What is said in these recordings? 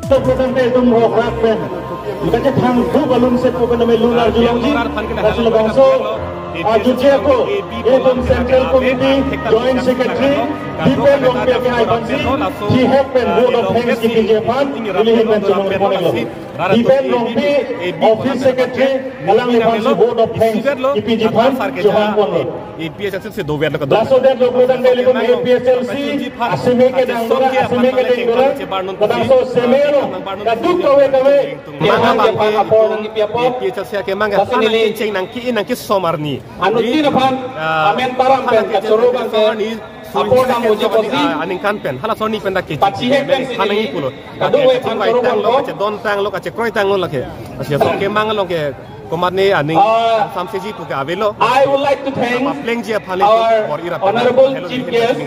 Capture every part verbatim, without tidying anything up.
Program ke itum rok rak pen kachethang duk alun se pu pen name lun arjulongji. Lasi labangso arjuje ako itum Central Committee Joint Secretary Dipen Rongpi akehai aphansi, chihek pen vote of thanks kipiji aphan nelihin pen chonong ponlo. Dipen Rongpi, Office Secretary, alangli aphansi vote of thanks kipiji aphan chehang ponlo. APHLC si dover lo ka. Laso det lo program ke itum APHLC aseme kedang dolang, aseme kedang dolang, kadang so seme lo, kaduk kave kave. Kemang aphan apor nangkipi apot. APHLC kemang. Laso neli cheng nangki, nangki somar ni. Anuttin aphan, ah, amen param pen kachoro abang ke apor dam uji apotsi, ah, aningkan pen hala soni pen dak ke pachihek pen si neli kadokave aphan choro abang lo, kachedon tanglo, kachekroi tanglo lake. Lasi so kemang along ke komatne aning, ah, samseji pu ke avelo. I would like to thank our honorable chief guest.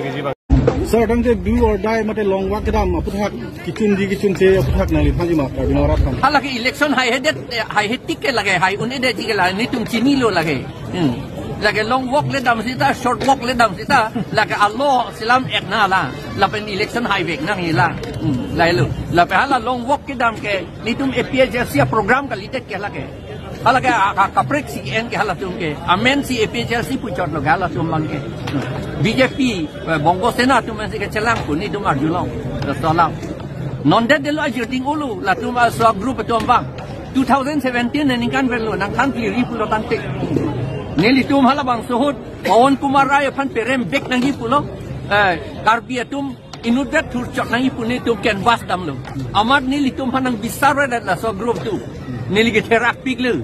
Sir, tangte do or die mate long walk kedam aphuthak kechunji kechunche aphuthak nangliphanji ma Karbi Anglong arat aphan. Hala ke election haihedet, eh, haihe tik ke lake, hai un-edetji ke lake, netum chinilo lake. Hmm. Lake long walk le dam sita, short walk le dam sita, lake alo selam ek na la, lapen election haivek nangji la. Hmm, lahelo. Lapen hala long walk kedam ke, netum APHLC aprogram kalidet ke lake. Hala ke a, a, kaprek si en ke halatum ke. Amen si APHLC puchotlo ke halatum abang ke. BJP, eh, Bongo Sena atum si kechelang pu netum arjulong. Laso alam. Non det detlo ajir ding ulu, latum aso group atum abang. Two thousand seventeen aningkan pen lo, nangthan phli ri pulo tangte. Nelitum halabangso ahut, Pawan Kumar Rai aphan perembek nangji pulo. Eh, Karbi atum inutvet thurchok nangji pu netum canvass damlo. Amat nelitum aphan nangbisar-edet laso group atum. Neli ketherak piklo.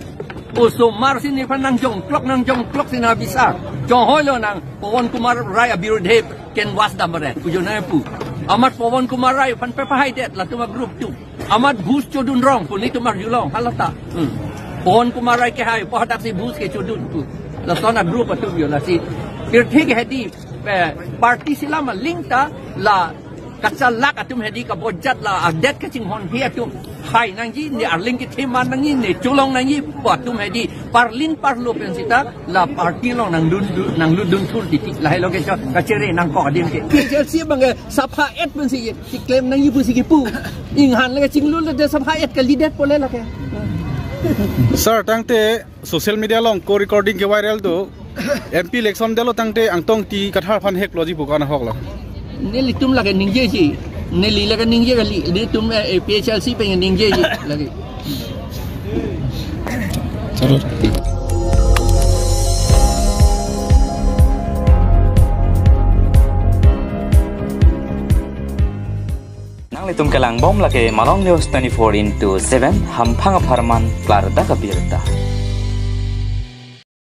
Osomar si nephan nangjongklok, nangjongklok si nabisar. Chonghoi lo nang Pawan Kumar Rai abirudhe canvass damret pu jo nangpu. Amat Pawan Kumar Rai aphan pepahaidet latum agroup atum. Amat bus chodun rong pu netum arjulong halata. Hmm. Pawan Kumar Rai kehai apot hadak si bus kechodun pu. Lason agroup atum jo lasi. Pirthe ke hedi, eh, party selam aling ta la kachalak atum hedi kabojat la adet kachinghon he atum. Hai nangji, ne arling kethe man nangji, ne cholong nangji, pu atum hedi parlin parlo pen sita la party along nangdun, nanglutdun thur titi. Lahelo ke cho, kachere nangkok adim ke. APHLC abang ke sapha et pensi keklem nangji pusi kipu. Inghan lake chinglu le de sapha et kalidet pole lake. Sir, tangte social media along ko recording ke viral do. MP election detlo tangte Angtong Engti Kathar aphan hekloji pu ko-an ahoklo. Nelitum lake ningjeji. Neli lake ningje kali. Netum, eh, APHLC pen ningjeji lake. Nanglitum kelangbom lake Malong News twenty-four into seven, hamphang apharman klardak abirta.